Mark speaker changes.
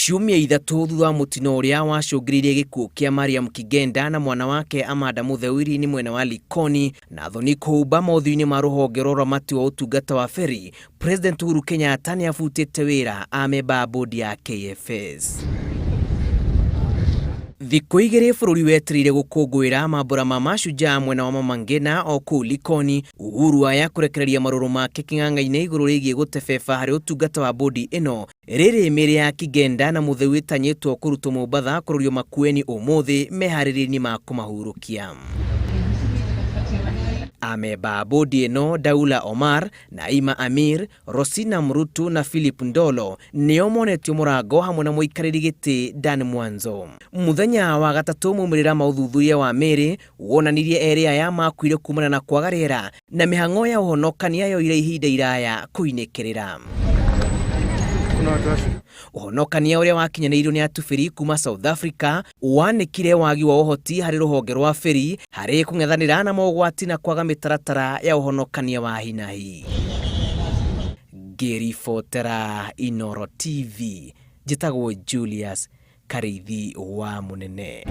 Speaker 1: Ciumia ithatũ thutha wa mũtino ũrĩa wacũngĩrĩirie gĩkuũ kĩa Mariam Kigenda na mwana wake Amanda Mutheu Iria-inĩ mwena wa Likoni na thoni kũhumba mothiũ-inĩ ma rũhonge rwa ũramati wa ũtungata wa ferry, President Uhuru Kenyatta nĩ abutĩte wĩra amemba a bodi ya KFS. Thikũ igĩrĩ bũrũri wetereire gũkũngũĩra mambũra ma Mashujaa mwena wa Mama Ngina o kũu Likoni, Uhuru aya kũrekereria marũrũ make kĩng'ang'a-inĩ igũrũ rĩgiĩ gũtebeba harĩ ũtungata wa bodi ĩno. Rĩrĩ mĩĩrĩ ya Kigenda na Mutheu ĩtanyĩtwo kũrutwo Mombatha kũrorio Makueni ũmũthĩ meharĩria-inĩ ma kũmahurũkia. Amemba a bodi ĩno Daula Omar, Naima Amir, Rosina Mrutu na Philip Ndolo nĩo monetio mũrango hamwe na mũikarĩri gĩtĩ Dan Mwanzo. Mũthenya wa gatatũ maumĩrĩra ma ũthuthuria wa mĩĩrĩ wonanirie erĩ aya makuire kumana na kwaga rĩera na mĩhang'o ya ũhonokania yoire ihinda iraya kũinĩkĩrĩra. Ũhonokania ũrĩa wakinyanĩirio nĩ atubĩri kuma South Africa wanĩkire wagi wa ũhoti harĩ rũhonge rwa ferry harĩ kũng'ethanĩra na mogwati na kwaga mĩtaratara ya ũhonokania wa hi na hi. Ngĩribotera Inooro TV, njĩtagwo Julius Karĩithi wa Mũnene.